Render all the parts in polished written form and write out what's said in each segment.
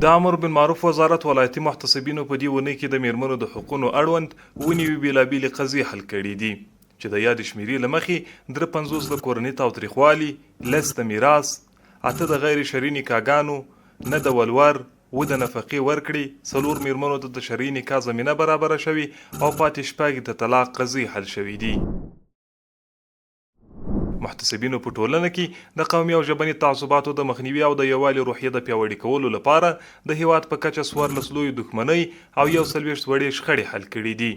د امر بالمعروف وزارت ولایتي محتسبینو په دې اونۍ کې د میرمنو د حقونو اړوند 97 بېلابېلې قضیې حل کړې دي، چې د یادې شمېرې له مخې 53 د کورني تاوتریخوالي، 10 د میراث، 8 د غیر شرعي نکاحګانو، 9 د ولور، 7 د نفقې ورکړې، 4 میرمنو ته د شرعي نکاح زمینه برابره شوې او پاتې 6 د طلاق قضیې حل شوې دي. محتسبینو په ټولنه کې د قومي او ژبني تعصباتو د مخنیوي او د یووالي روحیې د پیاوړي کولو لپاره د هیواد په کچه 14 لویې دښمنۍ او 41 وړې شخړې حل کړې دي.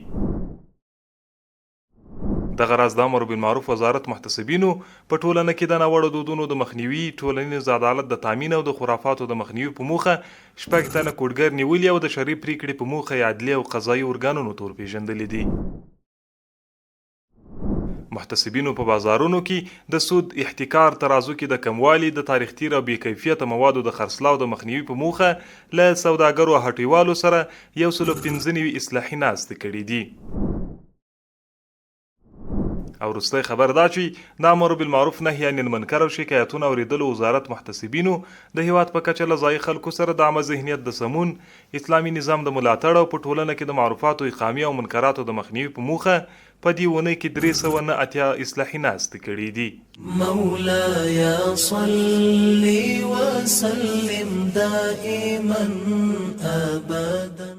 دغه راز د امر بالمعروف وزارت محتسبینو په ټولنه کې د ناوړه دودونو د مخنیوي، ټولنیز عدالت د تامین او د خرافاتو د مخنیوي په موخه 6 تنه کوډګر نیولي او د شرعي پریکړې په موخه یې عدلي او قضایي ارګانونو ته ورپېژندلي دي. محتسبینو په بازارونو کې د سود، احتکار، ترازو کې د کموالي، د تاریخ تیر او بې کیفیته موادو د خرڅلاو د مخنیوي په موخه له سوداګرو او هټیوالو سره 195 اصلاحي ناستې کړې دي. او وروستی خبر دا چې د امر بالمعروف نهی عن المنکر او شکایتونو اورېدلو وزارت محتسبینو د هیواد په کچه له ځایي خلکو سره د عامه ذهنیت د سمون، اسلامي نظام د ملاتړ او په ټولنه کې د معروفاتو اقامې او منکراتو د مخنیوي په موخه په دې اونۍ کې 389 اصلاحي ناستې کړې دي. مولاي صل وسلم دائما ابدا.